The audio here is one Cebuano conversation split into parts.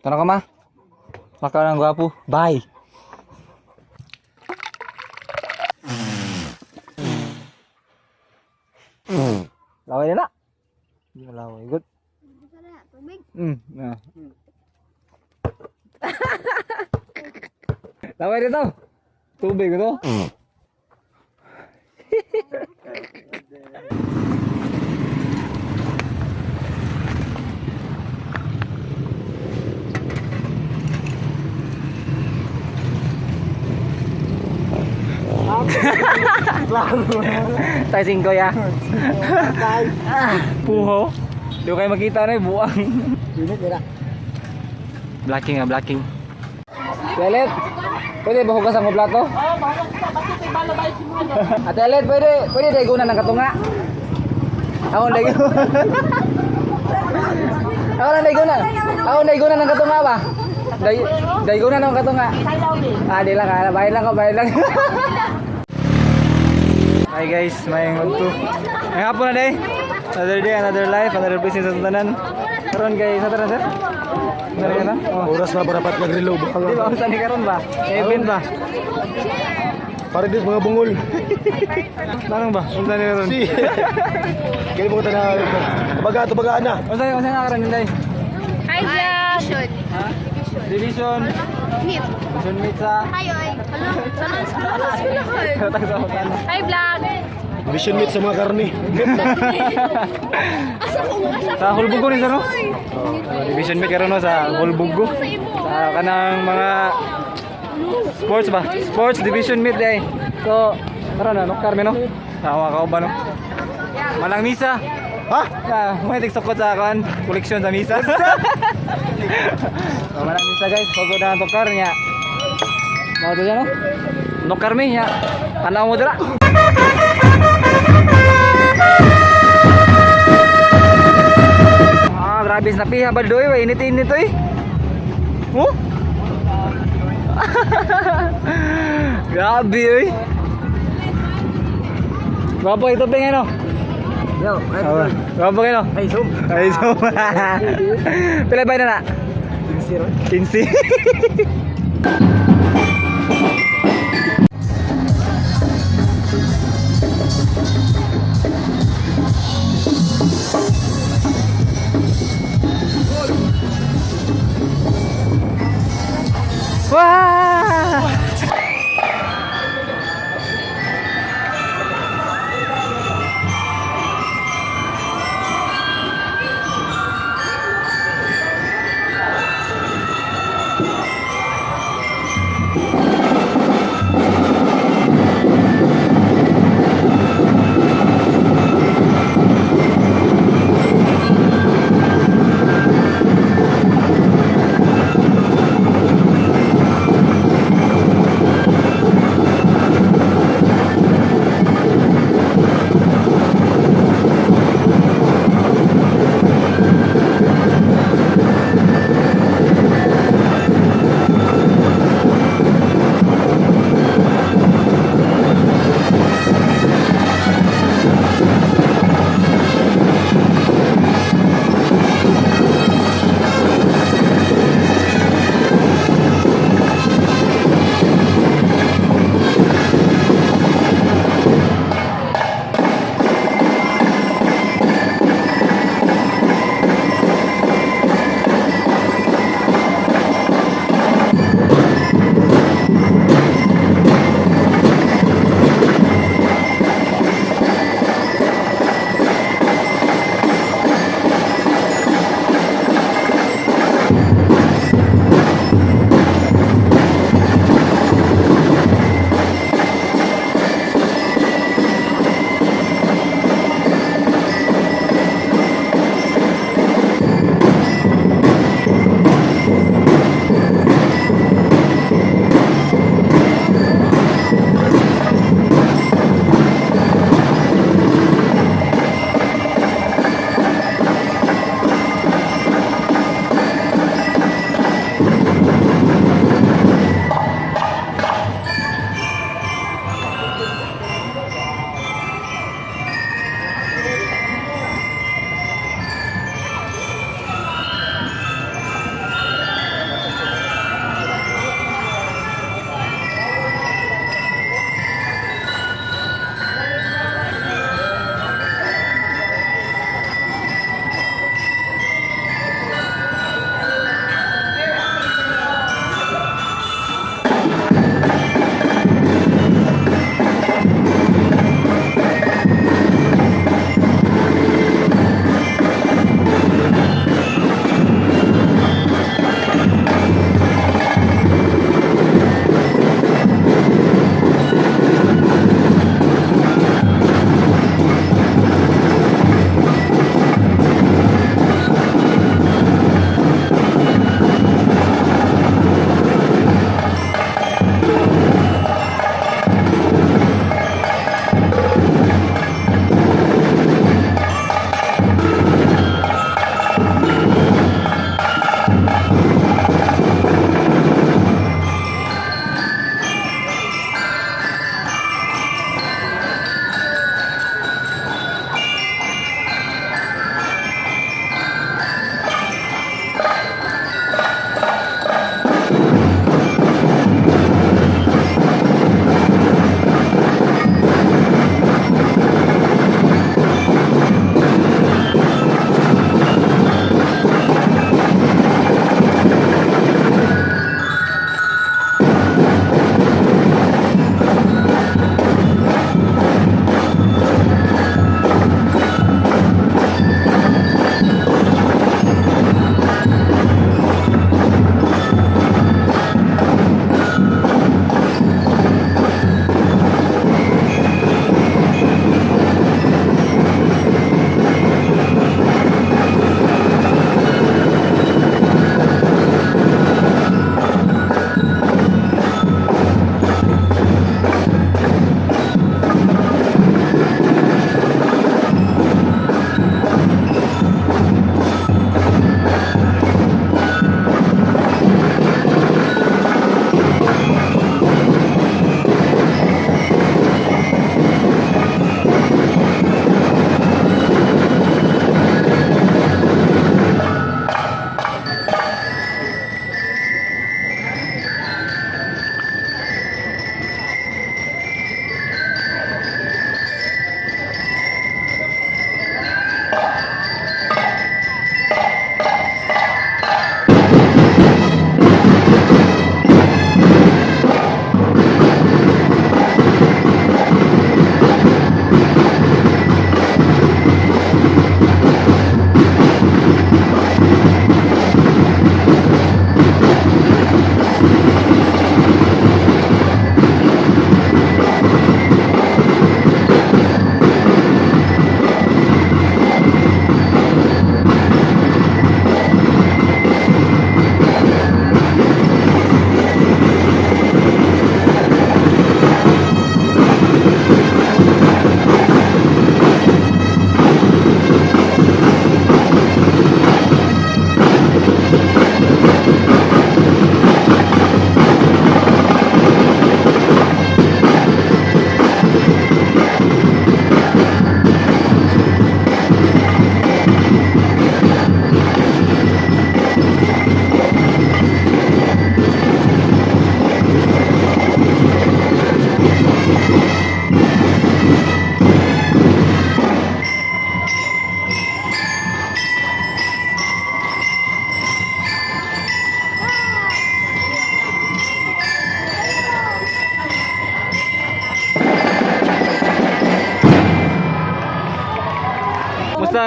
Tara ka ma. Maka ng gwapo. Bye. Laway na na. Hindi malaway. Good. Tubig. Na. Laway dito. Tubig ito. Tayo singko ya. Puho. Di ko kayo makita na eh, buang. Unit nila. Blacking ah, blacking. Elet, pwede ba hugas ang plato? Oo, Ate Elet, pwede, pwede daigunan ng katunga. Ako daigunan. Ako lang daigunan. Ako daigunan ng katunga ba? Daigunan ng katunga. Ah, di lang, ah. Bayad lang ko, bayad lang. Hi guys, may to. Ay hapon na day. Another day, another life, another blessing sa tanan. Karon kay sa tanan sir? Meron ka na? Oh. Oras na para dapat mag-reload. Di ba usan ni karon ba? Event ba? Para dis mga bungol. Tanong ba? Unsa ni karon? Si. Kaya mo tanan. Baga to baga na. Unsa unsa nga karon inday? Hi, vlog. Division. Meet. Division meet sa Hi, oy. Hello. Hi, vlog. Vision meat sa mga karne. Asa ko? Asa Sa Hulbugo ni sir no? Division meet karon no sa Hulbugo. Sa kanang mga sports ba? Sports division meet day. So, karon na no Carmen no? Tawa ka ba no? Malang misa. Ha? Ah, may tigsukot sa akin. Koleksyon sa misa. So, malang misa guys. Pagod na ang tukar niya. Mau to siya no? Nokar mi niya. Tanaw mo dira. Ah, grabe sa piha baldoy, wa init-init oy. Oh? Grabe oy. Gwapo ito ping ano? Yo, Gwapo kayo no? Ay, zoom. Ay, so. Pila ba na na? 15. Wah!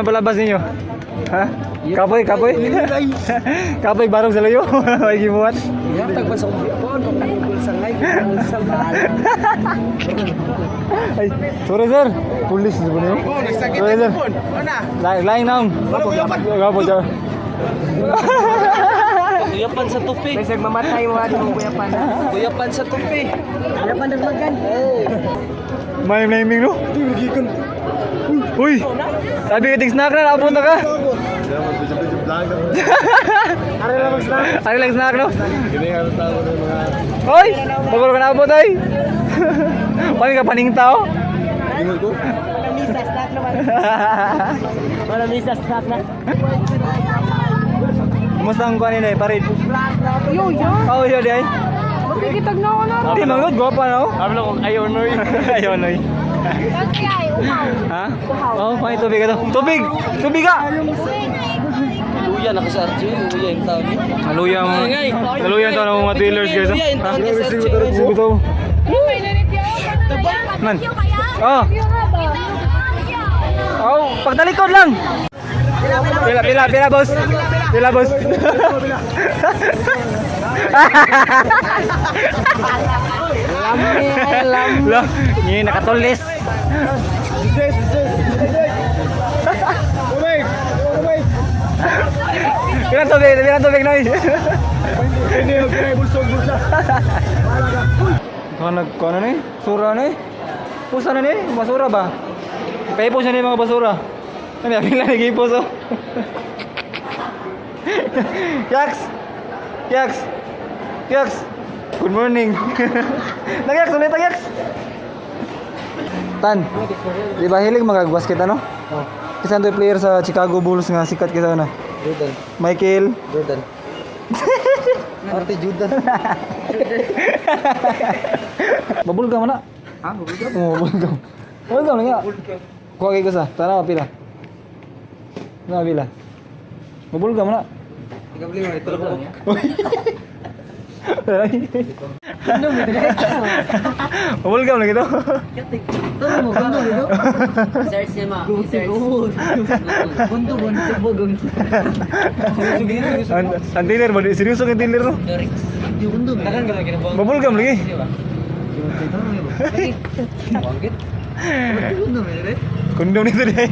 Unsa ang palabas ninyo? Ha? Kapoy, kapoy? Kapoy barong sa layo. Ay gibuhat. Yatag ba sa kumpon? Sa ngay, sa Ay, sorry sir. Pulis sa niyo. Sorry sir. Lain lain naong. Gapo daw. Kuyapan sa tupi. Bisag mamatay mo ato kuya pan. Kuyapan sa tupi. Kuya pan nagmagan. May naming no? Uy! Sabi ka ting snack na, napunta ka. Are lang mag-snack. Ari lang snack no? Hoy! Bago ka naabot ay! Paano ka paning tao? Malamisa snack naman. Malamisa snack na. Kumusta ang kuha nila eh, parid? Yo, yo. Oh, yun ay. Magkikitag na ako na. Di manggod, gwapa na oh. Sabi lang kung ayaw noy. Ayaw noy. Kasi ay, uhaw. Ha? Oh, paano tubig ka to? Tubig! Tubig ka! Luya na ka sa RJ. Luya yung taon niya. Naluya mo. Naluya to ng mga dealers guys. Luya yung Ha? taon niya sa RJ. Gusto. Man. Oh. Oh, pagtalikod lang. Pila, pila, pila, boss. Pila, boss. Lo, ni nakatulis. Pila tubig, pila tubig noy. Hindi okay bulsog bulsa. Kung nag kuno ni, sura ni. Pusa na ni, basura ba? Paipos na ni mga basura. Ano, pila nagipos oh. Yaks! Yaks! Yaks! Good morning. Nagyaks ulit, nagyaks! Tan, di ba hilig magag-basket ano? Oh. Isa to player sa Chicago Bulls nga sikat kita na. Jordan. Michael. Jordan. Arte Jordan. Babulga man na. Ha, babulga? Oo, babulga. Babulga lang nga. Kuha kay ko sa. Tanaw pila. Tanaw pila. Babulga man na. Ikabli mo ito lang. Babulga man gitu. Search niya ma. Search. Bunto bunto bogong. Ang ang dealer ba? Seryoso ang dealer no? Dorix. Tagan ka lang ginabuang. Babulgam lagi. Wangit. Kondom nito dai.